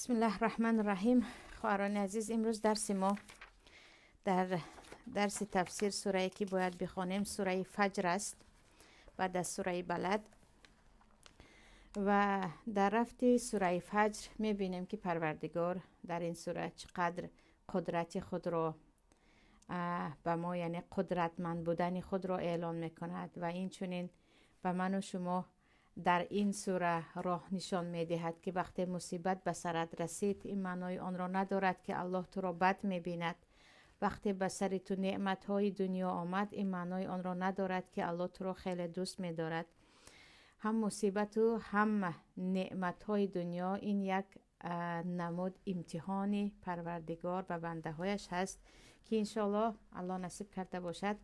بسم الله الرحمن الرحیم. خواهران عزیز، امروز درس ما در درس تفسیر سوره که باید بخوانیم سوره فجر است، بعد از سوره بلد. و در رفت سوره فجر میبینیم که پروردگار در این سوره چقدر قدرت خود را به ما، یعنی قدرتمند بودن خود را اعلان میکند و این چنین به من و شما در این سوره راه نشان میدهد که وقتی مصیبت به سرت رسید، این معنای آن را ندارد که الله تو را بد میبیند. وقتی به سر تو نعمتهای دنیا آمد، این معنای آن را ندارد که الله تو را خیلی دوست میدارد. هم مصیبت و هم نعمتهای دنیا این یک نمود امتحانی پروردگار به بنده هایش هست که انشالله الله نصیب کرده باشد.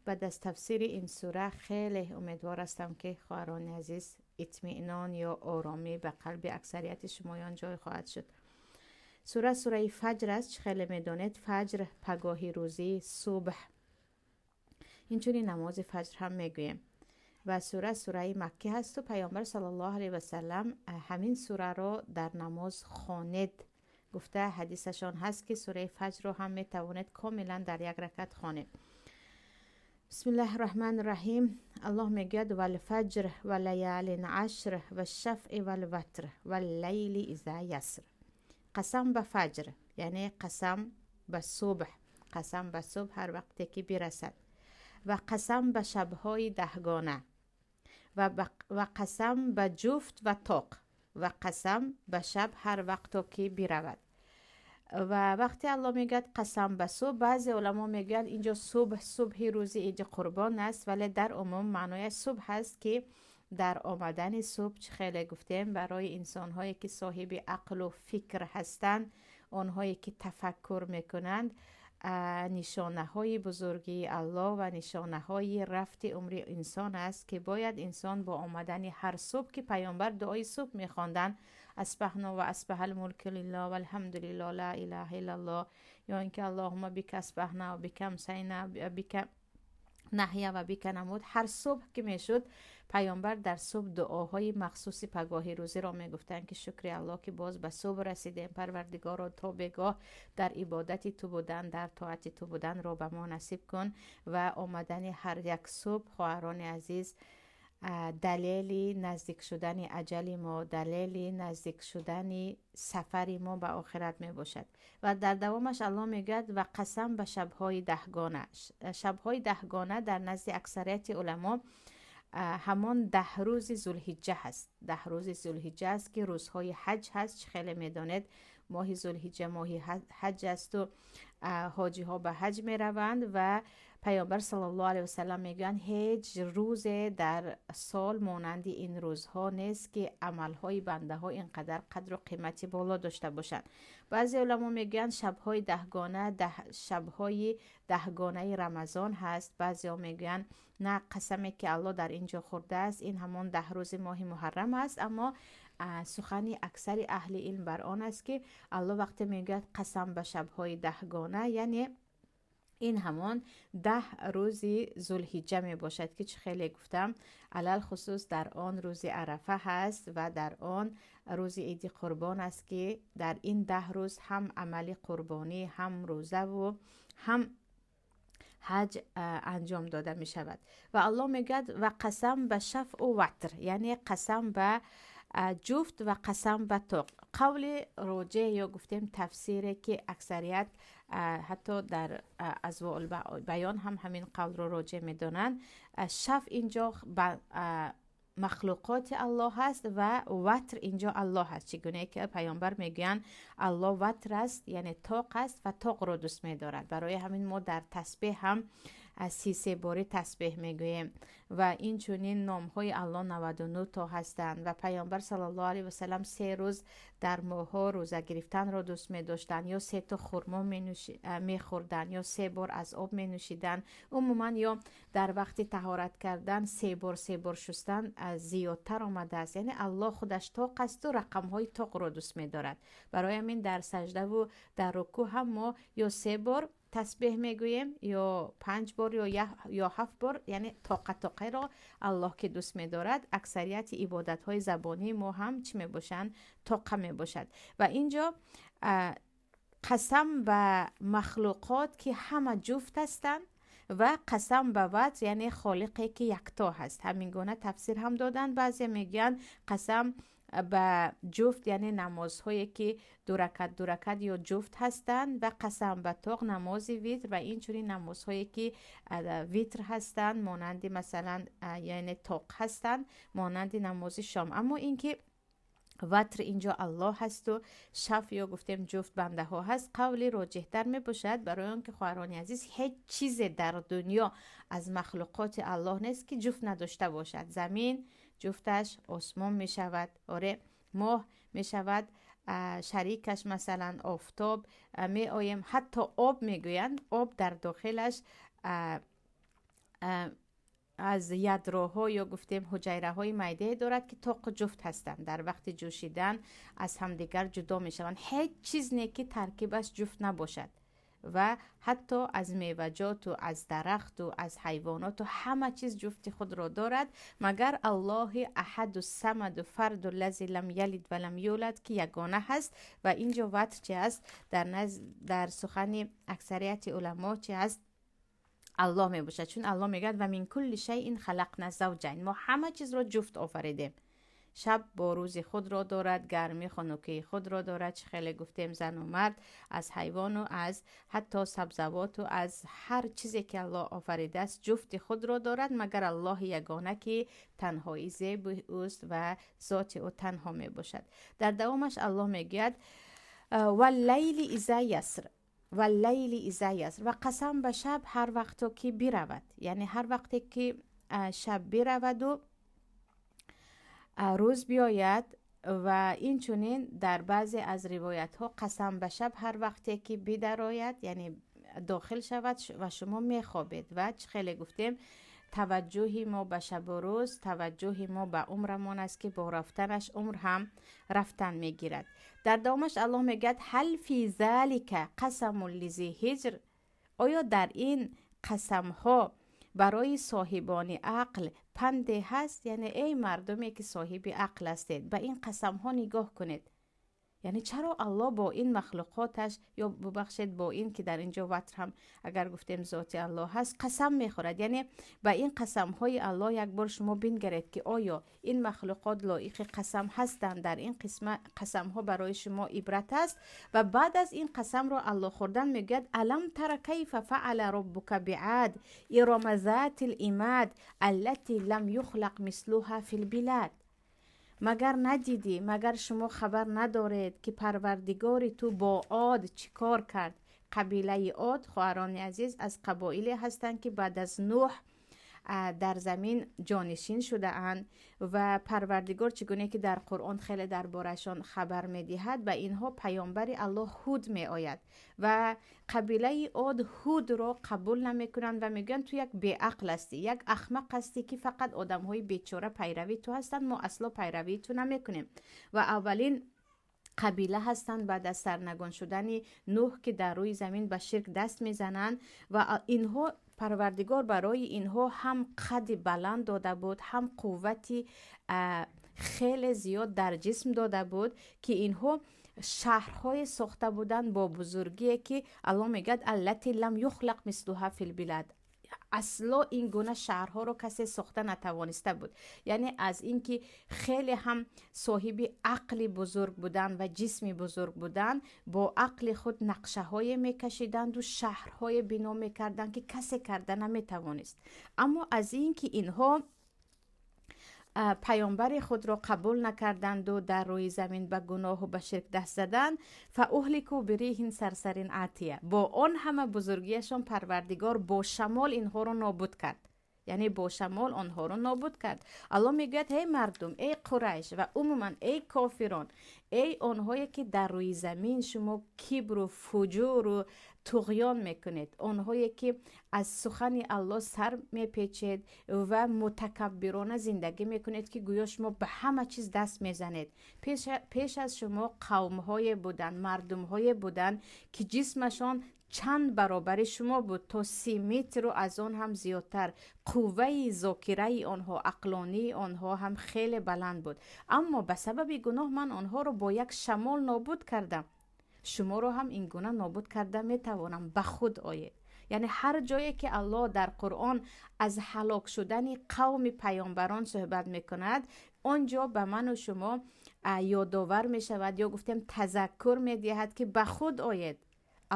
بعد از تفسیر این سوره خیلی امیدوار هستم که خواهران عزیز اطمینان یا آرامی به قلب اکثریت شمایان جای خواهد شد. سوره سوره فجر است. خیلی میدانید فجر پگاهی روزی، صبح، اینچنین نماز فجر هم میگوییم. و سوره سوره مکی هست و پیامبر صلی الله علیه و سلم همین سوره را در نماز خواند. گفته حدیثشان هست که سوره فجر را هم میتوانید کاملا در یک رکعت خوانید. بسم الله الرحمن الرحیم. الله میگوید والفجر و لیال عشر و الشفع و الوتر و اللیل اذا یسر. قسم به فجر، یعنی قسم به صبح، قسم به صبح هر وقتی که برسد، و قسم به شبهای دهگانه و قسم به جفت و طاق و قسم به شب هر وقت که برود. و وقتی الله میگه قسم به صبح، بعضی علما میگن اینجا صبح صبح روز عید قربان است، ولی در عموم معنای صبح هست که در آمدن صبح خیلی گفتیم برای انسانهایی که صاحب عقل و فکر هستند، آنهایی که تفکر میکنند، نشانه های بزرگی الله و نشانه های رفت عمر انسان است که باید انسان با آمدن هر صبح که پیامبر دعای صبح میخواندن، اصبحنا و اصبح الملک لله و الحمد لله لا اله الا الله، یا اینکه اللهم بک اصبحنا و بک امسینا و بک نحیا و بک نموت، هر صبح که میشد پیامبر در صبح دعاهای مخصوص پگاهی روزی را میگفتند که شکر الله که باز به صبح رسیدیم، پروردگار را تا بگاه در عبادت تو بودن، در طاعت تو بودن را به ما نصیب کن. و آمدن هر یک صبح خواهران عزیز دلیل نزدیک شدن اجل ما، دلیل نزدیک شدن سفر ما به آخرت می باشد. و در دوامش الله میگوید و قسم به شبهای دهگانه. شبهای دهگانه در نزد اکثریت علما همان 10 روز ذوالحجه هست. 10 روز ذوالحجه است که روزهای حج هست. خیلی میدانید ماه ذوالحجه ماه حج است و حاجی ها به حج می روند و پیامبر صلی الله علیه و سلم میگن هیچ روز در سال مانند این روزها نیست که عملهای بنده ها اینقدر قدر و قیمت بالا داشته باشند. بعضی علما میگن شبهای دهگانه شبهای دهگانه رمضان هست. بعضی ها میگن نه، قسمی که الله در اینجا خورده است این همان 10 روز ماه محرم است. اما سخن اکثر اهل علم بر آن است که الله وقتی میگوید قسم به شبهای دهگانه، یعنی این همان 10 روز ذوالحجه می باشد که خیلی گفتم علل خصوص در آن روز عرفه هست و در آن روز عید قربان است که در این 10 روز هم عمل قربانی، هم روزه و هم حج انجام داده می شود. و الله میگوید و قسم به شفع و وتر، یعنی قسم به جفت و قسم به طاق. قول راجع یا گفتیم تفسیری که اکثریت حتی در اضواء بیان هم همین قول رو راجع میدانند، شف اینجا مخلوقات الله هست و وتر اینجا الله هست. چگونه که پیامبر میگویند الله وتر است، یعنی طاق است و طاق رو دوست میدارد. برای همین ما در تسبیح هم 33 باری تسبیح میگوییم و این چنین نامهای الله 99 تا هستند. و پیامبر صلی الله علیه و سلم 3 روز در ماه‌ها روزه گرفتن را دوست می‌داشتند، یا 3 تا خرما می‌خوردن، یا 3 بار از آب می‌نوشیدن عموما، یا در وقت طهارت کردن 3 بار 3 بار شستن زیادتر آمده است. یعنی الله خودش طاق است و رقم‌های طاق را دوست می‌دارد. برای همین در سجده و در رکوع هم ما یا 3 بار тасбеҳ мегӯем ё 5 бор ё 7 бор, яъне тоқа тоқаро Аллоҳ ки дӯст медорад. Аксарияти ибодатҳои забонии мо ҳам чӣ мебошанд? Тоқа мебошад. Ва инҷо қасам ба махлуқот ки ҳама ҷуфт ҳастанд ва қасам ба ватр, яъне холиқе ки якто ҳаст. Ҳамин гуна тафсир ҳам доданд. Баъзе мегӯянд қасам ба ҷуфт, яъне намозҳое ки 2 ракат 2 ракат ё ҷуфт ҳастанд, ва қасам ба тоқ, намози витр ва инчунин намозҳое ки витр ҳастанд, монанди масалан яъне тоқ ҳастанд, монанди намози шом. Аммо инки ватр инҷо Аллоҳ ҳасту шаф ё гуфтем ҷуфт бандаҳо ҳаст, қавли роҷеҳтар мебошад, барои он ки хоҳарони азиз, ҳеҷ чизе дар дунё аз махлуқоти Аллоҳ нест ки ҷуфт надошта бошад. Замин ҷуфташ осмон мешавад, оре, моҳ мешавад шарикаш масалан офтоб меоем, ҳатто об мегӯянд, об дар дохилаш аз ядроҳо ё гуфтем ҳуҷайраҳои майдае дорад ки тоқу ҷуфт ҳастанд, дар вақти ҷӯшидан аз ҳамдигар ҷудо мешаванд. Ҳеҷ чиз не ки таркибаш ҷуфт набошад ва ҳатто аз меваҷоту аз дарахту аз ҳайвоноту ҳама чиз ҷуфти худро дорад, магар Аллоҳи аҳаду самаду фарду лази лам ялид ва лам юлад ки ягона ҳаст. Ва инҷо ватр чи аст? Дар сухани аксарияти уламо чи аст? Аллоҳ мебошад, чун Аллоҳ мегӯяд ва мин кулли шайъин халақна завҷайн, мо ҳама чизро ҷуфт офаридем. Шаб бо рӯзи худро дорад, гармӣ хунукии худро дорад, чӣ хеле гуфтем зану мард аз ҳайвону аз ҳатто сабзавоту аз ҳар чизе ки Аллоҳ офаридааст ҷуфти худро дорад, магар Аллоҳи ягона ки танҳои зеби ӯст ва зоти ӯ танҳо мебошад. Дар давомаш Аллоҳ мегӯяд валлайли иза яср, валлайли иза яср, ва қасам ба шаб ҳар вақто ки биравад, яъне ҳар вақте ки шаб бираваду рӯз биёяд. Ва инчунин дар баъзе аз ривоятҳо қасам ба шаб ҳар вақте ки бидарояд, яъне дохил шавад ва шумо мехобед. Ва чӣ хеле гуфтем, таваҷҷӯҳи мо ба шабу рӯз, таваҷҷӯҳи мо ба умрамон аст ки бо рафтанаш умр ҳам рафтан мегирад. Дар давомаш Аллоҳ мегӯяд ҳал фи залика қасамун лизи ҳиҷр, оё дар ин қасамҳо барои соҳибони ақл панде ҳаст? Яъне эй мардуме ки соҳиби ақл ҳастед, ба ин қасамҳо нигоҳ кунед. Яъне чаро Аллоҳ бо ин махлуқоташ, ё бубахшед бо ин ки дар инҷо ватр ҳам агар гуфтем зоти Аллоҳ ҳаст, қасам мехӯрад? Яъне ба ин қасамҳои Аллоҳ як бор шумо бингаред ки оё ин махлуқот лоиқи қасам ҳастанд, дар ин қисма қасамҳо барои шумо ибрат аст. Ва баъд аз ин қасамро Аллоҳ хӯрдан мегӯяд алам тара кайфа фаъала роббука биад ирома затил имад аллати лам юхлақ мислуҳа фил билад. Магар надидӣ, магар шумо хабар надоред ки парвардигори ту бо Од чӣ кор кард? Қабилаи Од, хоҳарони азиз, аз қабоиле ҳастанд ки баъд аз Нӯҳ дар замин ҷонишин шудаанд ва парвардигор чӣ гуна ки дар Қуръон хеле дар борашон хабар медиҳад, ба инҳо паёмбари Аллоҳ Ҳуд меояд ва қабилаи Од Ҳудро қабул намекунанд ва мегӯянд ту як беақл ҳастӣ, як ахмақ ҳастӣ ки фақат одамҳои бечора пайравии ту ҳастанд, мо асло пайравии ту намекунем. Ва аввалин қабила ҳастанд баъд аз сарнагон шудани Нӯҳ ки дар рӯи замин ба ширк даст мезананд ва инҳо парвардигор барои инҳо ҳам қади баланд дода буд, ҳам қуввати хеле зиёд дар ҷисм дода буд ки инҳо шаҳрҳое сохта буданд бо бузургие ки Аллоҳ мегӯяд аллати лам юхлақ мислуҳа фил билад, асло ин гуна шаҳрҳоро касе сохта натавониста буд. Яъне аз ин ки хеле ҳам соҳиби ақли бузург будан ва ҷисми бузург будан, бо ақли худ нақшаҳое мекашиданду шаҳрҳое бино мекарданд ки касе карда наметавонист. Аммо аз ин ки инҳо паёмбари худро қабул накарданду дар рӯи замин ба гуноҳу ба ширк даст заданд, фаухлику бириҳин сарсарин атия, бо он ҳама бузургияшон парвардигор бо шамол инҳоро нобуд кард. Яъне бо шамол онҳоро нобуд кард. Аллоҳ мегӯяд эй мардум, эй Қурайш ва умуман эй кофирон, эй онҳое ки дар рӯи замин шумо кибру фуҷуру туғён мекунед, онҳое ки аз сухани Аллоҳ сар мепечед ва мутакаббирона зиндагӣ мекунед ки гӯё шумо ба ҳама чиз даст мезанед. Пеш аз шумо қавмҳое буданд, мардумҳое буданд ки ҷисмашон Чанд баробари шумо буд, то 30 метру аз он ҳам зиёдтар. Қувваи зокираи онҳо, ақлонии онҳо ҳам хеле баланд буд, аммо ба сабаби гуноҳ ман онҳоро бо як шамол нобуд кардам. Шуморо ҳам ин гуна нобуд карда метавонам, ба худ оед. Яъне ҳар ҷое ки Аллоҳ дар Қуръон аз ҳалок шудани қавми паёмбарон суҳбат мекунад, он ҷо ба ману шумо ёдовар мешавад ё гуфтем тазаккур медиҳад, ки ба худ оед.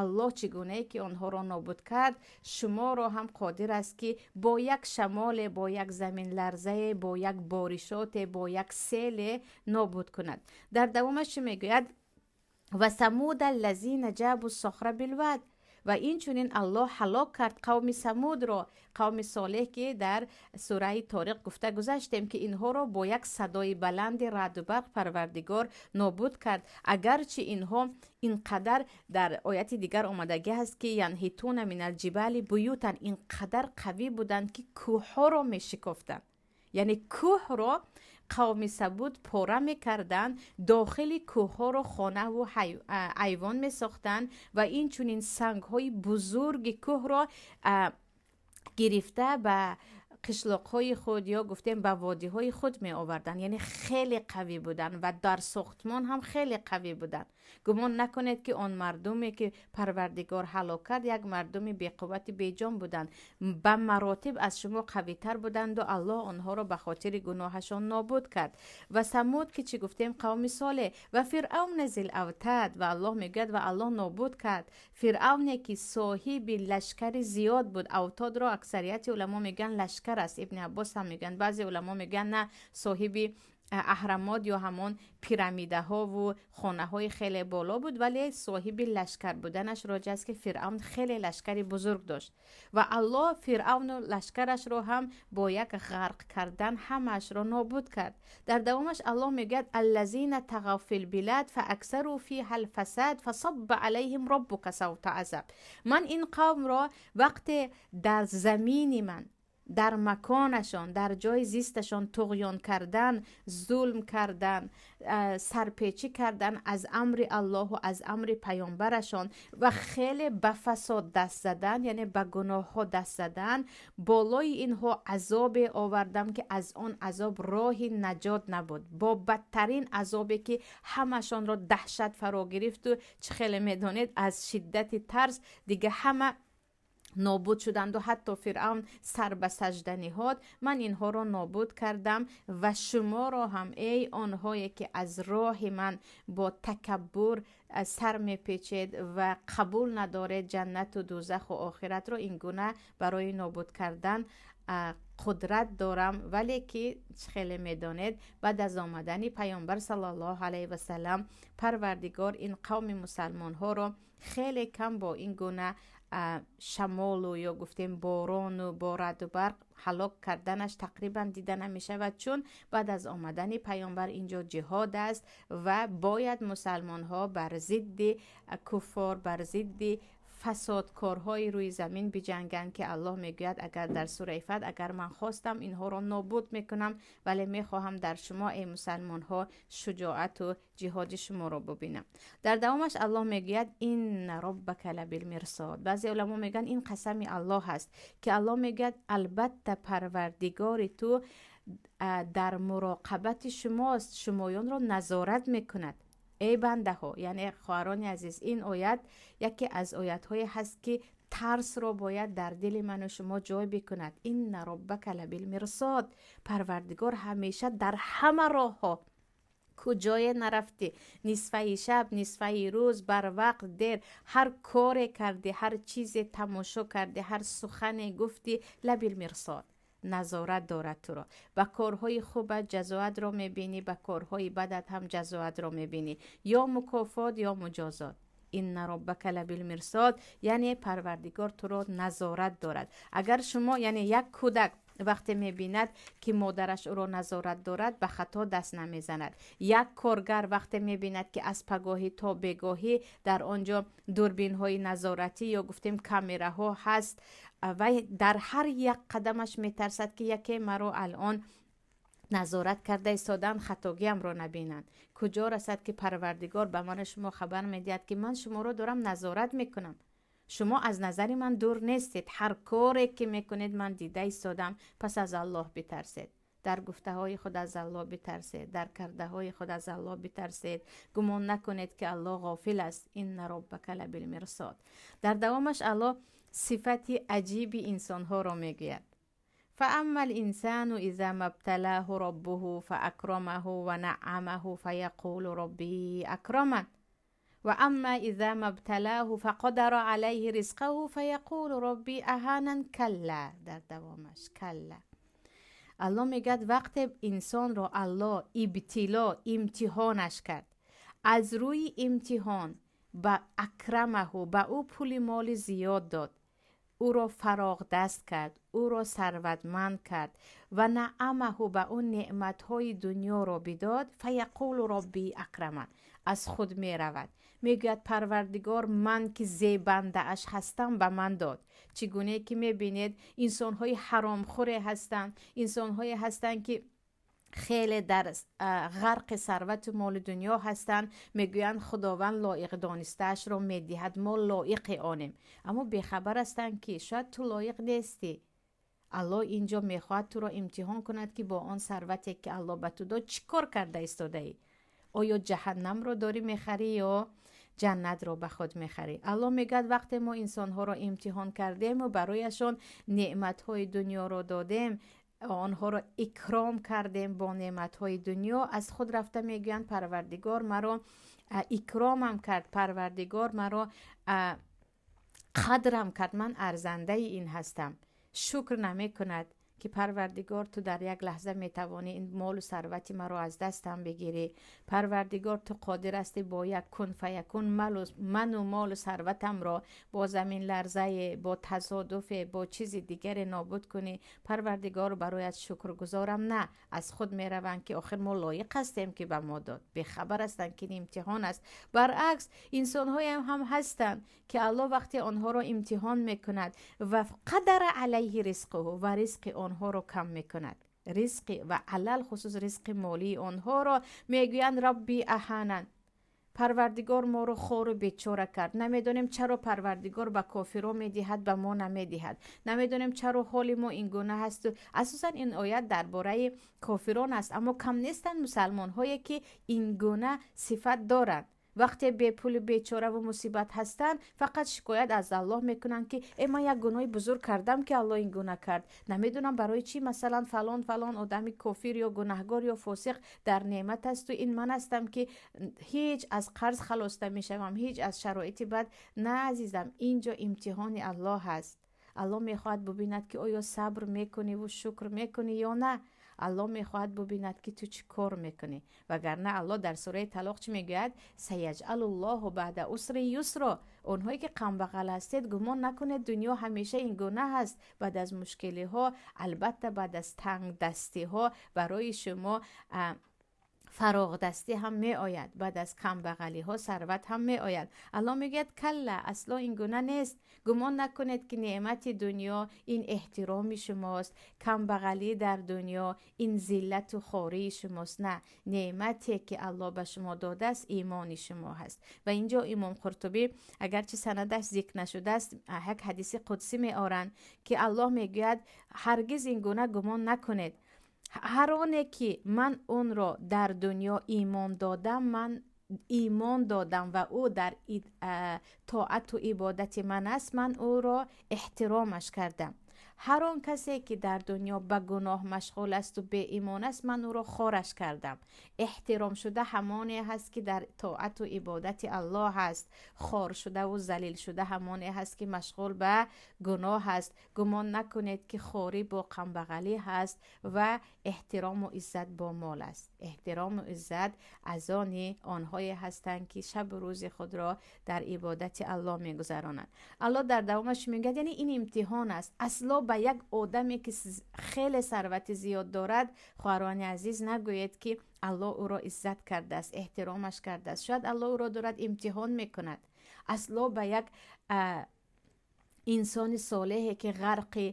Аллоҳ чӣ гунае ки онҳоро нобуд кард, шуморо ҳам қодир аст, ки бо як шамоле, бо як заминларзае, бо як боришоте, бо як селе нобуд кунад. Дар давомаш чӣ мегӯяд? Ва самуда аллазина ҷабу сохра билвад. Ва инчунин Аллоҳ ҳалок кард қавми Самудро, қавми Солеҳ, ки дар сураи Ториқ гуфта гузаштем, ки инҳоро бо як садои баланди раъду барқ Парвардигор нобуд кард. Агарчи инҳо инқадар, дар ояти дигар омадагӣ ҳаст, ки янҳитуна минал ҷибали буютан, инқадар қавӣ буданд, ки кӯҳҳоро мешикофтанд. Яъне кӯҳро қавми Самуд пора мекарданд, дохили кӯҳҳоро хонаву айвон месохтанд ва инчунин сангҳои бузурги кӯҳро гирифта ба қишлоқҳои худ ё гуфтем ба водиҳои худ меоварданд. Яъне хеле қавӣ буданд ва дар сохтмон ҳам хеле қавӣ буданд. Гумон накунед, ки он мардуме ки Парвардигор ҳалок кард, як мардуми беқуввати беҷон буданд. Ба маротиб аз шумо қавитар буданду Аллоҳ онҳоро ба хотири гуноҳашон нобуд кард. Ва Самуд, ки чӣ гуфтем, қавми Солеҳ. Ва Фиръавна зил автад. Ва Аллоҳ мегӯяд, ва Аллоҳ нобуд кард Фиръавне, ки соҳиби лашкари зиёд буд. Автодро аксарияти уламо мегӯянд лашкар аст, Ибни Аббос ҳам мегӯянд. Баъзе уламо мегӯянд на, соҳиби аҳрамот ё ҳамон пирамидаҳову хонаҳои хеле боло буд, вале соҳиби лашкар буданаш роҷеъ аст, ки Фиръавн хеле лашкари бузург дошт ва Аллоҳ Фиръавну лашкарашро ҳам бо як ғарқ кардан ҳамаашро нобуд кард. Дар давомаш Аллоҳ мегӯяд: аллазина тағав фил билад фааксару фиҳа алфасад фасабба алайҳим роббука савта азаб. Ман ин қавмро вақте дар замини ман, дар маконашон, дар ҷои зисташон туғён кардан, зулм кардан, сарпечӣ кардан аз амри Аллоҳу аз амри паёмбарашон ва хеле ба фасод даст задан, яъне ба гуноҳҳо даст задан, болои инҳо азобе овардам, ки аз он азоб роҳи наҷот набуд, бо бадтарин азобе, ки ҳамашонро даҳшат фаро гирифту, чӣ хеле медонед, аз шиддати тарс дига ҳама нобуд шуданду ҳатто Фиръавн сар ба сажда ниҳод. Ман инҳоро нобуд кардам ва шуморо ҳам, эй онҳое ки аз роҳи ман бо такаббур сар мепечед ва қабул надоред ҷаннату дӯзаху охиратро, ин гуна барои нобуд кардан қудрат дорам. Вале ки хеле медонед, баъд аз омадани паёмбар саллаллоҳу алайҳи васалам Парвардигор ин қавми мусалмонҳоро хеле кам бо ин гуна шамолу ё гуфтем борону бо раъду барқ ҳалок карданаш тақрибан дида намешавад, чун баъд аз омадани паёмбар инҷо ҷиҳод аст ва бояд мусалмонҳо бар зидди куффор, бар зидди фасодкорҳои рӯи замин биҷанганд, ки Аллоҳ мегӯяд агар дар сураи Фат: агар ман хостам, инҳоро нобуд мекунам, вале мехоҳам дар шумо, эй мусалмонҳо, шуҷоату ҷиҳоди шуморо бубинам. Дар давомаш Аллоҳ мегӯяд: инна роббака лабилмирсод. Баъзе уламо мегӯянд, ин қасами Аллоҳ аст, ки Аллоҳ мегӯяд, албатта Парвардигори ту дар муроқабати шумост, шумоёнро назорат мекунад. Эй бандаҳо, яъне хоҳарони азиз, ин оят яке аз оятҳое ҳаст, ки тарсро бояд дар дили ману шумо ҷой бикунад. Инна роббака лабилмирсод. Парвардигор ҳамеша дар ҳама роҳҳо, куҷое нарафтӣ, нисфаи шаб, нисфаи рӯз, барвақт, дер, ҳар коре кардӣ, ҳар чизе тамошо кардӣ, ҳар сухане гуфтӣ, лабилмирсод, назорат дорад туро. Ба корҳои хубат ҷазоатро мебинӣ, ба корҳои бадат ҳам ҷазоатро мебинӣ, ё мукофот, ё муҷозот. Инна роббака лабилмирсод, яъне Парвардигор туро назорат дорад. Агар шумо, яъне як кӯдак вақте мебинад, ки модараш ӯро назорат дорад, ба хато даст намезанад. Як коргар вақте мебинад, ки аз пагоҳӣ то бегоҳӣ дар он ҷо дурбинҳои назоратӣ ё гуфтем камераҳо ҳаст, вай дар ҳар як қадамаш метарсад, ки яке маро алон назорат карда истодан, хатогиамро набинанд. Куҷо расад, ки Парвардигор ба ману шумо хабар медиҳад, ки ман шуморо дорам назорат мекунам. Шумо аз назари ман дур нестед, ҳар коре ки мекунед, ман дида истодам. Пас аз Аллоҳ битарсед, дар гуфтаҳои худ аз Аллоҳ битарсед, дар кардаҳои худ аз Аллоҳ битарсед. Гумон накунед, ки Аллоҳ ғофил аст. Инна роббака лабилмирсод. Дар давомаш Аллоҳ сифати аҷиби инсонҳоро мегӯяд: فأما الإنسان إذا ما ابتلاه ربه فأكرمه ونعمه فيقول ربي أكرمن وأما إذا ما ابتلاه فقدر عليه رزقه فيقول ربي أهانن كلا. Дар давомаш كلا. Аллоҳ мегӯяд: вақте инсонро Аллоҳ ибтило, имтиҳонаш кард, аз рӯи имтиҳон ба أكرمه, ба ӯ пули моли зиёд дод, ӯро фароғдаст кард, ӯро сарватманд кард ونعمه, ба ӯ неъматҳои дунёро бидод, فيقول ربي أكرمن, аз худ меравад, мегӯяд: «Парвардигор ман ки зебандааш ҳастам, ба ман дод». Чӣ гуне ки мебинед, инсонҳои ҳаромхӯре ҳастанд, инсонҳое ҳастанд, ки хеле дар ғарқи сарвату моли дунё ҳастанд, мегӯянд: «Худованд лоиқ донистаашро медиҳад, мо лоиқи онем». Аммо бехабар ҳастанд, ки шояд ту лоиқ нестӣ. Аллоҳ инҷо мехоҳад туро имтиҳон кунад, ки бо он сарвате, ки Аллоҳ ба ту дод, чӣ кор карда истодаӣ? Оё ҷаҳаннамро дорӣ мехарӣ ё ҷаннатро ба худ мехарӣ? Аллоҳ мегӯяд: вақте мо инсонҳоро имтиҳон кардему барояшон неъматҳои дунёро додем, онҳоро икром кардем бо неъматҳои дунё, аз худ рафта мегӯянд: «Парвардигор маро икромам кард, Парвардигор маро қадрам кард, ман арзандаи ин ҳастам». Шукр намекунад, ки Парвардигор, ту дар як лаҳза метавонӣ ин молу сарвати маро аз дастам бигирӣ. Парвардигор, ту қодир ҳастӣ бо як كن فيكون ману молу сарватамро бо заминларзае, бо тасодуфе, бо чизи дигаре нобуд кунӣ. Парвардигор, бароят шукргузорам. На, аз худ мераванд, ки охир мо лоиқ ҳастем, ки ба мо дод. Бехабар ҳастанд, ки ин имтиҳон аст. Баръакс, инсонҳоям ҳам ҳастанд, ки Аллоҳ вақте онҳоро имтиҳон мекунад ва قدر عليه رزقه, ва ризқи онҳоро кам мекунад, ризқи ва алалхусус ризқи молии онҳоро, мегӯянд: «ربي أهانن», Парвардигор моро хору бечора кард, намедонем чаро Парвардигор ба кофиро медиҳад, ба мо намедиҳад, намедонем чаро ҳоли мо ин гуна ҳасту. Асосан ин оят дар бораи кофирон аст, аммо кам нестанд мусалмонҳое, ки ин гуна сифат доранд. Вақте бепулу бечораву мусибат ҳастанд, фақат шикоят аз Аллоҳ мекунанд, ки э, ман як гуноҳи бузург кардам, ки Аллоҳ ин гуна кард, намедонам барои чӣ. Масалан, фалон фалон одами кофир ё гунаҳгор ё фосиқ дар неъмат асту ин ман ҳастам, ки ҳеҷ аз қарз халос намешавам, ҳеҷ аз шароити бад. На, азизам, ин ҷо имтиҳони Аллоҳ ҳаст. Аллоҳ мехоҳад бубинад, ки оё сабр мекуниву шукр мекунӣ ё на. Аллоҳ мехоҳад бубинад, ки ту чӣ кор мекунӣ. Вагарна Аллоҳ дар сураи Талоқ чӣ мегӯяд? سيجعل الله بعد عسر يسرا. Онҳое ки камбағал ҳастед, гумон накунед, дунё ҳамеша ин гуна ҳаст. Баъд аз мушкилиҳо, албатта, баъд аз тангдастиҳо барои шумо фароғдастӣ ҳам меояд, баъд аз камбағалиҳо сарват ҳам меояд. Аллоҳ мегӯяд: كلا, асло ин гуна нест. Гумон накунед, ки неъмати дунё ин эҳтироми шумост, камбағалӣ дар дунё ин зиллату хории шумост. На, неъмате, ки Аллоҳ ба шумо додааст, имони шумо ҳаст. Ва инҷо Имом Қуртубӣ, агарчи санадаш зикр нашудааст, як ҳадиси қудсӣ меоранд, ки Аллоҳ мегӯяд: ҳаргиз ин гуна гумон накунед. Ҳар оне ки ман онро дар дунё имон додам, ман имон додам ва ӯ дар тоату ибодати ман аст, ман ӯро эҳтиромаш кардам. Ҳар он касе ки дар дунё ба гуноҳ машғул асту беимон аст, ман ӯро хораш кардам. Эҳтиромшуда ҳамоне ҳаст, ки дар тоату ибодати Аллоҳ ҳаст. Хоршудаву залилшуда ҳамоне ҳаст, ки машғул ба гуноҳ аст. Гумон накунед, ки хорӣ бо камбағалӣ ҳаст ва эҳтирому иззат бо мол аст. Эҳтирому иззат аз они онҳое ҳастанд, ки шабу рӯзи худро дар ибодати Аллоҳ мегузаронанд. Аллоҳ дар давомаш мегӯяд, яъне ин имтиҳон аст. Асло ба як одаме, ки хеле сарвати зиёд дорад, хоҳарони азиз, нагӯед, ки Аллоҳ ӯро иззат кардааст, эҳтиромаш кардааст. Шояд Аллоҳ ӯро дорад имтиҳон мекунад. Асло ба як инсони солеҳе, ки ғарқи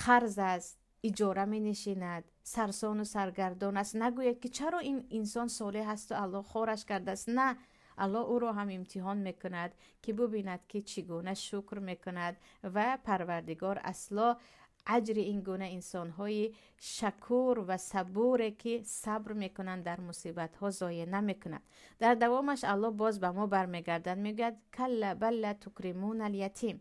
қарз аст, иҷора менишинад, сарсону саргардон аст, нагӯед, ки чаро ин инсон солеҳ асту Аллоҳ хораш кардааст. На. Аллоҳ ӯро ҳам имтиҳон мекунад, ки бубинад, ки чӣ гуна шукр мекунад ва Парвардигор асло аҷри ин гуна инсонҳои шакур ва сабуре, ки сабр мекунанд дар мусибатҳо, зоеъ намекунад. Дар давомаш Аллоҳ боз ба мо бармегардад, мегӯяд: калла бал ла тукримуна алятим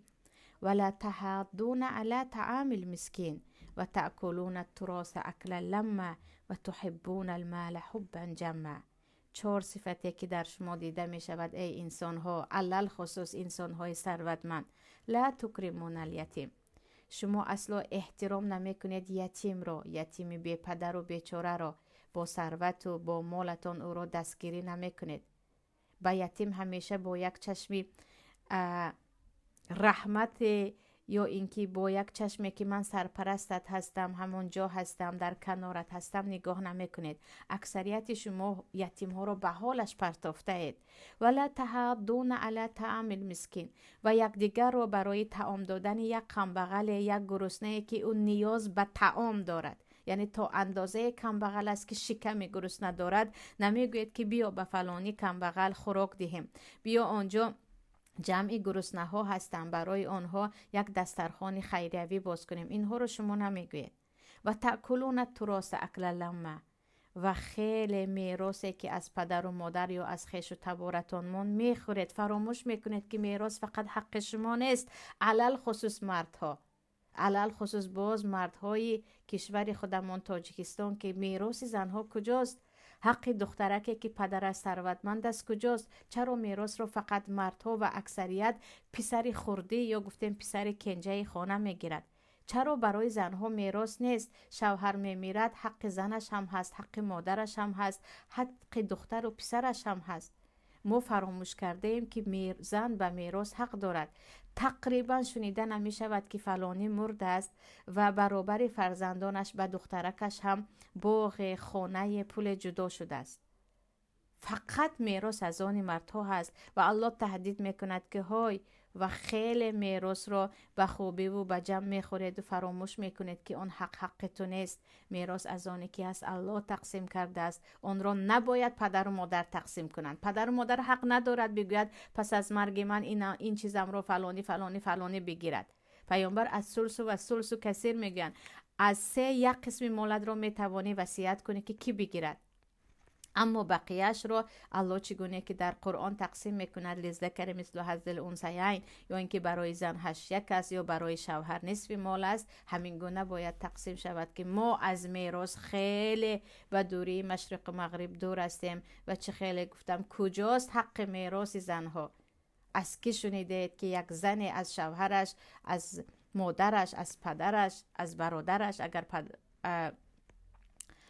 ва ла таҳаддуна ала таами лмискин ва таъкулуна аттуроса акла ламма ва туҳиббуна алмала ҳуббан ҷамма. Чор сифате, ки дар шумо дида мешавад, эй инсонҳо, алалхусус инсонҳои сарватманд. Ла тукримуна алятим, шумо асло эҳтиром намекунед ятимро, ятими бепадару бечораро, бо сарвату бо молатон ӯро дастгирӣ намекунед. Ба ятим ҳамеша бо як чашми раҳмате ё ин ки бо як чашме, ки ман сарпарастат ҳастам, ҳамон ҷо ҳастам, дар канорат ҳастам, нигоҳ намекунед. Аксарияти шумо ятимҳоро ба ҳолаш партофтаед. Вала таҳаддуна ала таами лмискин, ва якдигарро барои таом додани як камбағале, як гуруснае, ки ӯ ниёз ба таом дорад, яъне то андозае камбағал аст, ки шиками гурусна дорад, намегӯед, ки биё, ба фалонӣ камбағал хӯрок диҳем, биё, он ҷо ҷамъи гуруснаҳо ҳастанд, барои онҳо як дастархони хайриявӣ боз кунем. Инҳоро шумо намегӯед. Ва таъкулуна туроса акла ламма, ва хеле меросе, ки аз падару модар ё аз хешу таборатон монд, мехӯред. Фаромӯш мекунед, ки мерос фақат ҳаққи шумо нест. Алалхусус мардҳо, алалхусус боз мардҳои кишвари худамон Тоҷикистон, ки мероси занҳо куҷост? Ҳаққи духтараке, ки падараш сарватманд аст, куҷост? Чаро меросро фақат мардҳо ва аксарият писари хурдӣ ё гуфтем писари кенҷаи хона мегирад? Чаро барои занҳо мерос нест? Шавҳар мемирад, ҳаққи занаш ҳам ҳаст, ҳаққи модараш ҳам ҳаст, ҳаққи духтару писараш ҳам ҳаст. Мо фаромӯш кардаем, ки зан ба мерос ҳақ дорад. Тақрибан шунида намешавад, ки фалонӣ мурдааст ва баробари фарзандонаш ба духтаракаш ҳам боғе, хонае, пуле ҷудо шудааст. Фақат мерос аз они мардҳо ҳаст ва Аллоҳ таҳдид мекунад, ки ҳой, ва хеле меросро ба хубиву ба ҷамъ мехӯреду фаромӯш мекунед, ки он ҳақ ҳаққи ту нест. Мерос аз оне ки аст, Аллоҳ тақсим кардааст. Онро набояд падару модар тақсим кунанд. Падару модар ҳақ надорад бигӯяд: пас аз марги ман ин чизамро фалонӣ, фалонӣ, фалонӣ бигирад. Паёмбар аз сулсу ва сулсу касир мегӯянд, аз се як қисми молатро метавонӣ васият кунӣ, ки кӣ бигирад, аммо бақияшро Аллоҳ чӣ гуне ки дар Қуръон тақсим мекунад, лиззакари мислу ҳаззил унсаяйн, ё ин ки барои зан ҳашт як аст ё барои шавҳар нисфи мол аст, ҳамин гуна бояд тақсим шавад, ки мо аз мерос хеле ба дурии машриқу мағриб дур ҳастем. Ва чӣ хеле гуфтам, куҷост ҳаққи мероси занҳо? Аз кӣ шунидед, ки як зане аз шавҳараш, аз модараш, аз падараш, аз бародараш, агар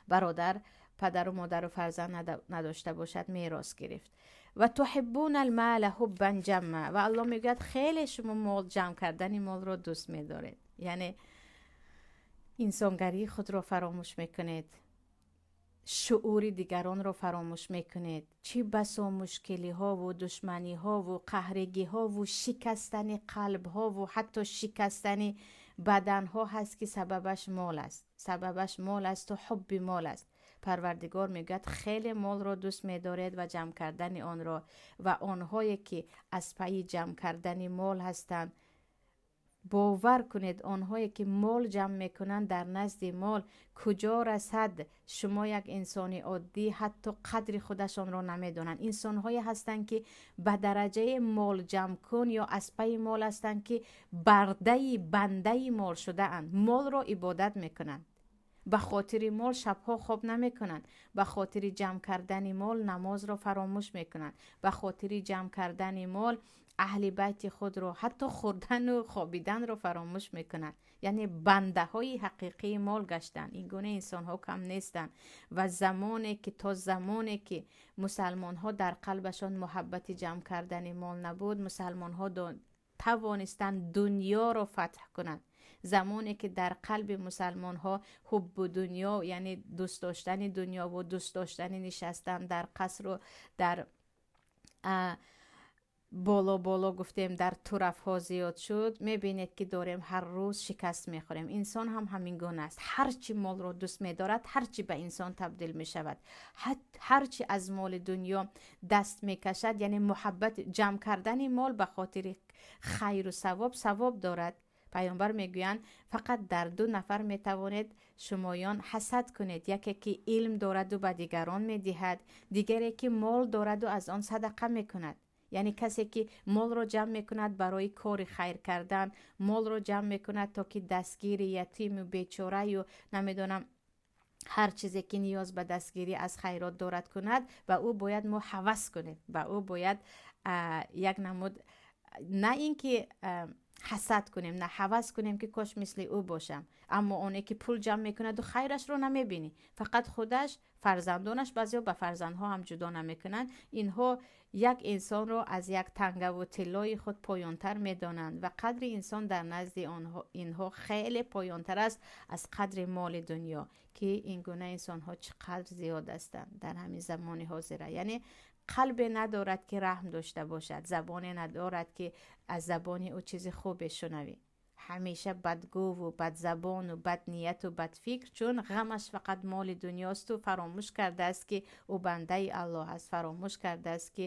бародар падару модару фарзанд надошта бошад, мерос гирифт? Ва туҳиббуна алмала ҳуббан ҷамма, ва Аллоҳ мегӯяд, хеле шумо мол ҷамъ кардани молро дӯст медоред, яъне инсонгарии худро фаромӯш мекунед, шуъури дигаронро фаромӯш мекунед. Чӣ басо мушкилиҳову душманиҳову қаҳригиҳову шикастани қалбҳову ҳатто шикастани баданҳо ҳаст, ки сабабаш мол аст, сабабаш мол асту ҳубби мол аст. Парвардигор мегӯяд, хеле молро дӯст медоред ва ҷамъ кардани онро. Ва онҳое, ки аз пайи ҷамъ кардани мол ҳастанд, бовар кунед, онҳое, ки мол ҷамъ мекунанд, дар назди мол куҷо расад шумо як инсони оддӣ, ҳатто қадри худашонро намедонанд. Инсонҳое ҳастанд, ки ба дараҷаи молҷамъкун ё аз пайи мол ҳастанд, ки бардаи бандаи мол шудаанд, молро ибодат мекунанд, ба хотири мол шабҳо хоб намекунанд, ба хотири ҷамъ кардани мол намозро фаромӯш мекунанд, ба хотири ҷамъ кардани мол аҳли байти худро, ҳатто хӯрдану хобиданро фаромӯш мекунанд, яъне бандаҳои ҳақиқии мол гаштанд. Ин гуна инсонҳо кам нестанд. Ва замоне ки, то замоне ки мусалмонҳо дар қалбашон муҳаббати ҷамъ кардани мол набуд, мусалмонҳо тавонистанд дунёро фатҳ кунанд. Замоне ки дар қалби мусалмонҳо ҳуббу дунё, яъне дӯст доштани дунёву дӯст доштани нишастан дар қасру дар Боло боло гуфтем, дар турафҳо зиёд шуд, мебинед, ки дорем ҳар рӯз шикаст мехӯрем. Инсон ҳам ҳамин гуна аст. Ҳарчи молро дӯст медорад, ҳарчи ба инсон табдил мешавад, ҳарчи аз моли дунё даст мекашад. Яъне муҳаббат, ҷамъ кардани мол ба хотири хайру савоб савоб дорад. Пайғамбар мегӯянд: фақат дар ду нафар метавонед шумоён ҳасад кунед: яке ки илм дораду ба дигарон медиҳад, дигаре ки мол дораду аз он садақа мекунад. Яъне касе ки молро ҷамъ мекунад барои кори хайр кардан, молро ҷамъ мекунад, то ки дастгири ятиму бечораю, намедонам, ҳар чизе ки ниёз ба дастгирӣ аз хайрот дорад кунад, ба ӯ бояд мо ҳавас кунем, ба ӯ бояд як намуд, на ин ки ҳасад кунем, на ҳавас кунем, ки кош мисли ӯ бошам. Аммо оне ки пул ҷамъ мекунаду хайрашро намебинӣ, фақат худаш, фарзандонаш, баъзеҳо ба фарзандҳо ҳам ҷудо намекунанд, инҳо як инсонро аз як тангаву тиллои худ поёнтар медонанд ва қадри инсон дар назди инҳо хеле поёнтар аст аз қадри моли дунё, ки ин гуна инсонҳо чӣ қадр зиёд ҳастанд дар ҳамин замони ҳозира. Яъне қалбе надорад, ки раҳм дошта бошад, забоне надорад, ки аз забони ӯ чизи хубе шунавӣ. Ҳамеша бадгӯву бадзабону баднияту бадфикр, чун ғамаш фақат моли дунёсту фаромӯш кардааст, ки ӯ бандаи Аллоҳ аст, фаромӯш кардааст, ки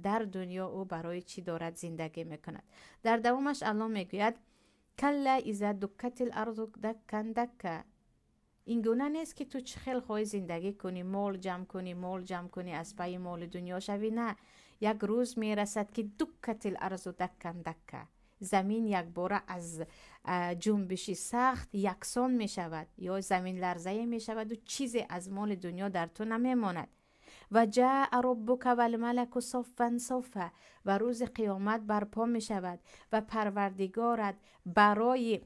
дар дунё ӯ барои чӣ дорад зиндагӣ мекунад. Дар давомаш Аллоҳ мегӯяд: كلا إذا دكت الأرض دكا دكا. Ин гуна нест, ки ту чӣ хел хоҳӣ зиндагӣ кунӣ, мол ҷамъ кунӣ, мол ҷамъ кунӣ, аз пайи моли дунё шавӣ. На, як рӯз мерасад, ки دكت الأرض دكا دكا, замин якбора аз ҷунбиши сахт яксон мешавад ё заминларзае мешаваду чизе аз моли дунё дар ту намемонад. وجاء ربك والملك صفا صفا. Ва рӯзи қиёмат барпо мешавад ва Парвардигорат барои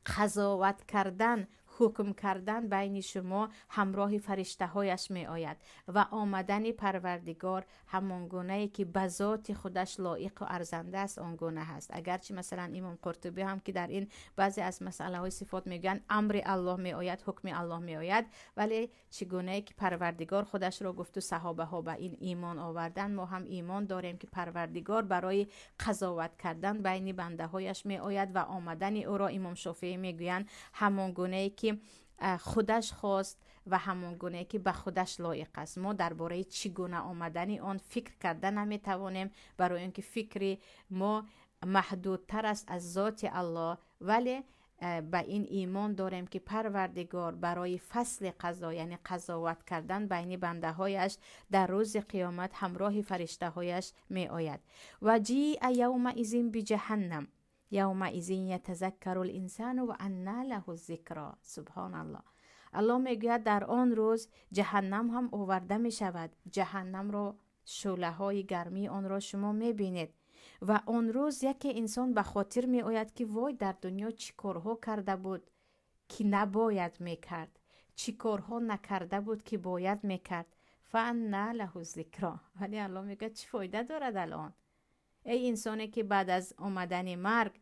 қазоват кардан, ҳукм кардан байни шумо ҳамроҳи фариштаҳояш меояд. Ва омадани Парвардигор ҳамон гунае, ки ба зоти худаш лоиқу арзанда аст, он гуна ҳаст. Агарчи, масалан, имом Қуртубӣ ҳам, ки дар ин баъзе аз масъалаҳои сифот мегӯянд, амри Аллоҳ меояд, ҳукми Аллоҳ меояд, вале чӣ гунае ки Парвардигор худашро гуфту саҳобаҳо ба ин имон овардан, мо ҳам имон дорем, ки Парвардигор барои қазоват кардан байни бандаҳояш меояд. Ва омадани ӯро имом Шофеӣ мегӯянд, ҳамон гунае ки худаш хост ва ҳамон гунае ки ба худаш лоиқ аст. Мо дар бораи чӣ гуна омадани он фикр карда наметавонем, барои он ки фикри мо маҳдудтар аст аз зоти Аллоҳ. Вале ба ин имон дорем, ки Парвардигор барои фасли қазо, яъне қазоват кардан байни бандаҳояш, дар рӯзи қиёмат ҳамроҳи фариштаҳояш меояд. وجيء يومئذ بجهنم يومئذ يتذكر الإنسان وأنى له الذكرى. سبحان الله. Аллоҳ мегӯяд: дар он рӯз ҷаҳаннам ҳам оварда мешавад. Ҷаҳаннамро, шӯълаҳои гармии онро шумо мебинед ва он рӯз яке инсон ба хотир меояд, ки вой, дар дунё чӣ корҳо карда буд, ки набояд мекард, чӣ корҳо накарда буд, ки бояд мекард. فأنى له الذكرى. Вале Аллоҳ мегӯяд: чӣ фоида дорад алон, эй инсоне, ки баъд аз омадани марг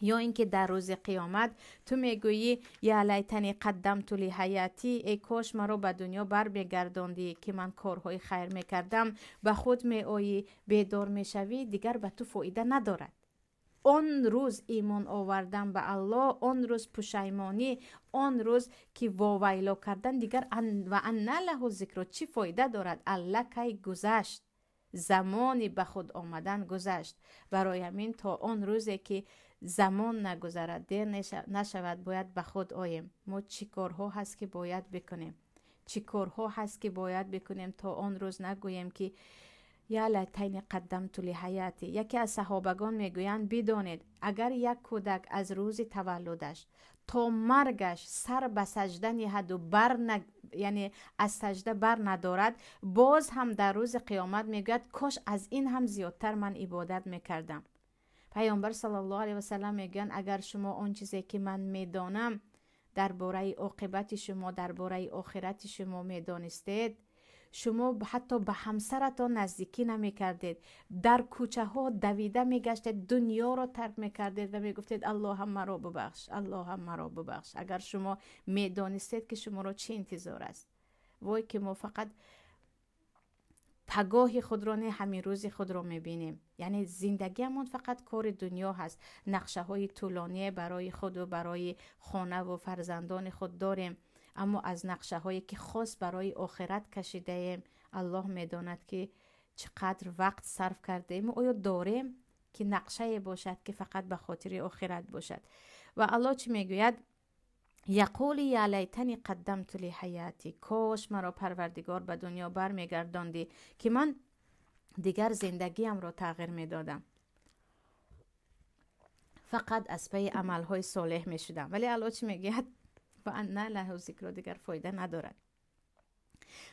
ё ин ки дар рӯзи қиёмат ту мегӯӣ: يا ليتني قدمت لحياتي, эй кош маро ба дунё бармегардондӣ, ки ман корҳои хайр мекардам. Ба худ меоӣ, бедор мешавӣ, дигар ба ту фоида надорад. Он рӯз имон овардан ба Аллоҳ, он рӯз пушаймонӣ, он рӯз ки вовайло кардан, дигар وأنى له الذكرى чӣ фоида дорад? Аллакай гузашт, замони ба худ омадан гузашт. Барои ҳамин то он рӯзе ки замон нагузарад, дер нашавад, бояд ба худ оем. Мо чӣ корҳо ҳаст, ки бояд бикунем, чӣ корҳо ҳаст, ки бояд бикунем, то он рӯз нагӯем, ки يا ليتني قدمت لحياتي. Яке аз саҳобагон мегӯянд: бидонед, агар як кӯдак аз рӯзи таваллудаш то маргаш сар ба саҷда ниҳаду бар, яъне аз саҷда бар надорад, боз ҳам дар рӯзи қиёмат мегӯяд: кош аз ин ҳам зиёдтар ман ибодат мекардам. Паёмбар صلى الله عليه وسلم мегӯянд: агар шумо он чизе ки ман медонам дар бораи оқибати шумо, дар бораи охирати шумо медонистед, шумо ҳатто ба ҳамсаратон наздикӣ намекардед, дар кӯчаҳо давида мегаштед, дунёро тарк мекардед ва мегуфтед: Аллоҳам, маро бубахш, Аллоҳам, маро бубахш. Агар шумо медонистед, ки шуморо чӣ интизор аст. Вой, ки мо фақат Пагоҳи худро не, ҳамин рӯзи худро мебинем. Яъне зиндагиамон фақат кори дунё ҳаст. Нақшаҳои тӯлоние барои худу барои хонаву фарзандони худ дорем, аммо аз нақшаҳое ки хос барои охират кашидаем, Аллоҳ медонад ки чӣ қадр вақт сарф кардаем. Оё дорем ки нақшае бошад ки фақат ба хотири охират бошад? Ва Аллоҳ чӣ мегӯяд? Яқули я лайтани қаддамту ли ҳаяти. Кош маро Парвардигор ба дунё бармегардондӣ, ки ман дигар зиндагиамро тағйир медодам, фақат аз пайи амалҳои солеҳ мешудам. Вале Аллоҳ чӣ мегӯяд? Ва анна лаҳу зикро, дигар фоида надорад.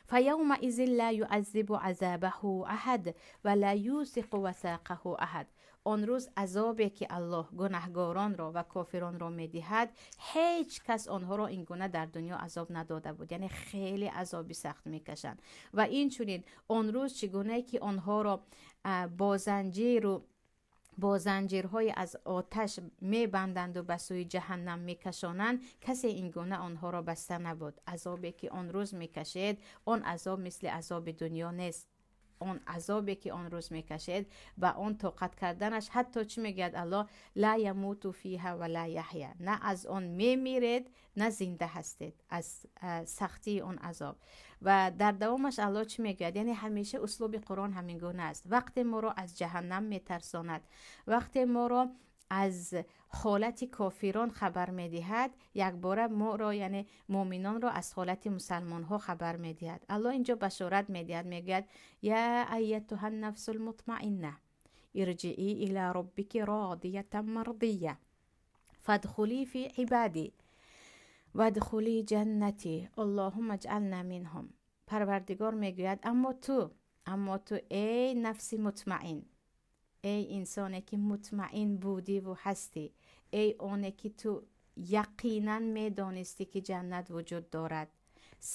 فيومئذ لا يعذب عذابه أحد ولا يوثق وثاقه أحد. Он рӯз азобе ки Аллоҳ гунаҳгоронро ва кофиронро медиҳад, ҳеҷ кас онҳоро ин гуна дар дунё азоб надода буд. Яъне хеле азоби сахт мекашанд. Ва инчунин он рӯз чӣ гунае ки онҳоро бо занҷиру бо занҷирҳои аз оташ мебанданду ба сӯи ҷаҳаннам мекашонанд, касе ин гуна онҳоро баста набуд. Азобе ки он рӯз мекашед, он азоб мисли азоби дунё нест. Он азобе ки он рӯз мекашед, ба он тоқат карданаш, ҳатто чӣ мегӯяд Аллоҳ? Ла ямуту фиҳа ва ла яҳя. На аз он мемиред, на зинда ҳастед аз сахтии он азоб. Ва дар давомаш Аллоҳ чӣ мегӯяд? Яъне ҳамеша услуби Қуръон ҳамин гуна аст. Вақте моро аз ҷаҳаннам метарсонад, вақте моро аз ҳолати кофирон хабар медиҳад, якбора моро, яъне муъминонро, аз ҳолати мусалмонҳо хабар медиҳад. Аллоҳ инҷо башорат медиҳад, мегӯяд: я айятуҳа нафсу лмутмаинна ирҷиӣ ила роббики родиятан мардия фадхулӣ фи ибадӣ вадхулӣ ҷаннатӣ аллоҳумма аҷъална минҳум. Парвардигор мегӯяд: аммо ту, эй нафси мутмаин, эй инсоне ки мутмаин будиву ҳастӣ, эй оне ки ту яқинан медонистӣ ки ҷаннат вуҷуд дорад,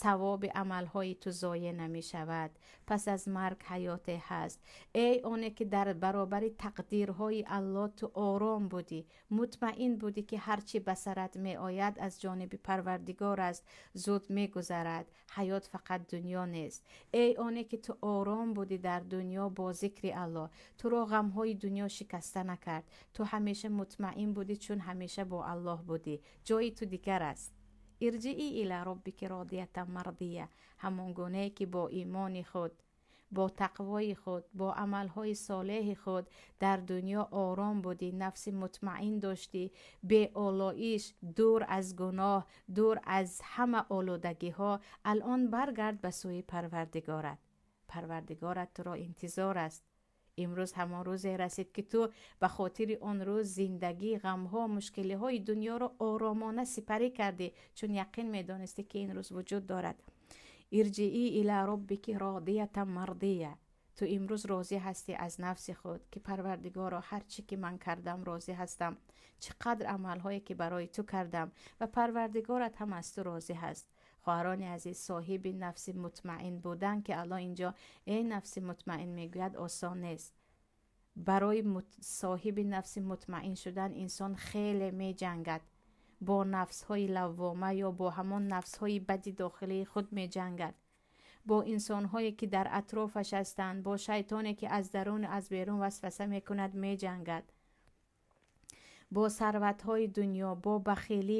савоби амалҳои ту зоеъ намешавад, пас аз марг ҳаёте ҳаст, эй оне ки дар баробари тақдирҳои Аллоҳ ту ором будӣ, мутмаин будӣ ки ҳар чӣ ба сарат меояд, аз ҷониби Парвардигор аст, зуд мегузарад, ҳаёт фақат дунё нест, эй оне ки ту ором будӣ дар дунё бо зикри Аллоҳ, туро ғамҳои дунё шикаста накард, ту ҳамеша мутмаин будӣ, чун ҳамеша бо Аллоҳ будӣ, ҷои ту дигар аст. Ирҷиӣ ила роббики родиятан мардия. Ҳамон гунае ки бо имони худ, бо тақвои худ, бо амалҳои солеҳи худ дар дунё ором будӣ, нафси мутмаин доштӣ, беолоиш, дур аз гуноҳ, дур аз ҳама олудагиҳо, алон баргард ба сӯи Парвардигорат. Парвардигорат туро интизор аст. Имрӯз ҳамон рӯзе расид, ки ту ба хотири он рӯз зиндагӣ, ғамҳо, мушкилиҳои дунёро оромона сипарӣ кардӣ, чун яқин медонистӣ, ки ин рӯз вуҷуд дорад. Ирҷиӣ ила роббики родиятан мардия. Ту имрӯз розӣ ҳастӣ аз нафси худ, ки Парвардигоро, ҳар чӣ ки ман кардам, розӣ ҳастам, чӣ қадр амалҳое ки барои ту кардам, ва Парвардигорат ҳам аз ту розӣ ҳаст. Хоҳарони азиз, соҳиби нафси мутмаин будан, ки Аллоҳ инҷо эй нафси мутмаин мегӯяд, осон нест. Барои соҳиби нафси мутмаин шудан инсон хеле меҷангад, бо нафсҳои лаввома ё бо ҳамон нафсҳои бади дохилии худ меҷангад, бо инсонҳое ки дар атрофаш ҳастанд, бо шайтоне ки аз даруну аз берун васваса мекунад меҷангад, бо сарватҳои дунё, бо бахилӣ,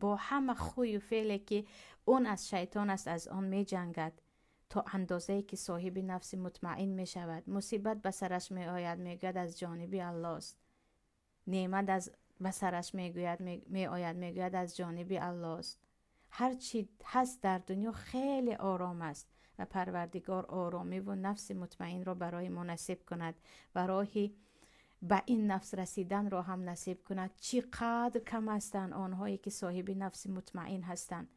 бо ҳама хӯю феъле ки он аз шайтон аст, аз он меҷангад, то андозае ки соҳиби нафси мутмаин мешавад. Мусибат ба сараш меояд, мегӯяд, аз ҷониби Аллоҳст. Неъмат аз ба сараш меояд, мегӯяд, аз ҷониби Аллоҳст. Ҳар чӣ ҳаст дар дунё, хеле ором аст. Ва Парвардигор оромиву нафси мутмаинро барои мо насиб кунад ва роҳи ба ин нафс расиданро ҳам насиб кунад. Чӣ қадр кам ҳастанд онҳое ки соҳиби нафси мутмаин ҳастанд.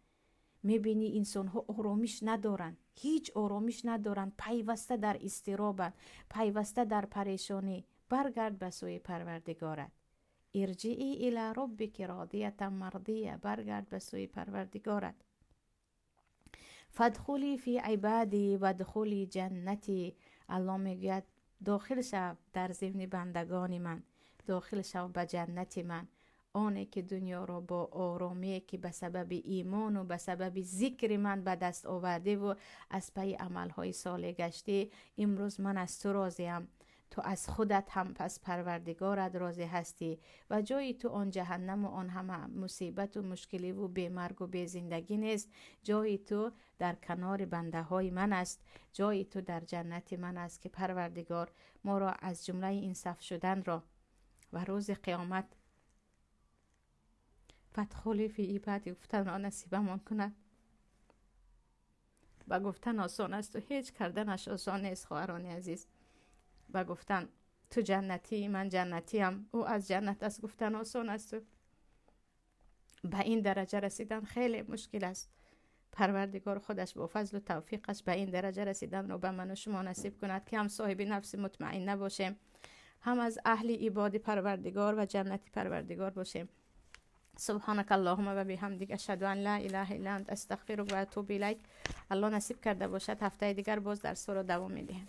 Мебинӣ, инсонҳо оромиш надоранд, ҳеҷ оромиш надоранд, пайваста дар изтиробанд, пайваста дар парешонӣ. Баргард ба сӯи Парвардигорат. Ирҷиӣ ила роббики родиятан мардия. Баргард ба сӯи Парвардигорат. Фадхулӣ фи ибадӣ вадхулӣ ҷаннатӣ. Аллоҳ мегӯяд: дохил шав дар зимни бандагони ман, дохил шав ба ҷаннати ман. Оне ки дунёро бо оромие ки ба сабаби имону ба сабаби зикри ман ба даст овардиву аз пайи амалҳои солеҳ гаштӣ, имрӯз ман аз ту розиам. Ту аз худат ҳам аз Парвардигорат розӣ ҳастӣ ва ҷои ту он ҷаҳаннаму он ҳама мусибату мушкиливу бемаргу безиндагӣ нест. Ҷои ту дар канори бандаҳои ман аст, ҷои ту дар ҷаннати ман аст, ки Парвардигор моро аз ҷумлаи ин саф шуданро ва рӯзи қиёмат фадхули фи ибади гуфтанро насибамон кунад. Ба гуфтан осон асту ҳеҷ карданаш осон нест, хоҳарони азиз. Ба гуфтан ту ҷаннатӣ, ман ҷаннатиам, ӯ аз ҷаннат аст гуфтан осон асту ба ин дараҷа расидан хеле мушкил аст. Парвардигор худаш бо фазлу тавфиқаш ба ин дараҷа расиданро ба ману шумо насиб кунад, ки ҳам соҳиби нафси мутмаинна бошем, ҳам аз аҳли ибоди Парвардигор ва ҷаннати Парвардигор бошем. سبحانك اللهم و بحمدك اشهد ان لا اله الا انت استغفرك و اتوب الیک. الله نصیب کرده باشد، هفته دیگر باز درس را دوام میدهیم.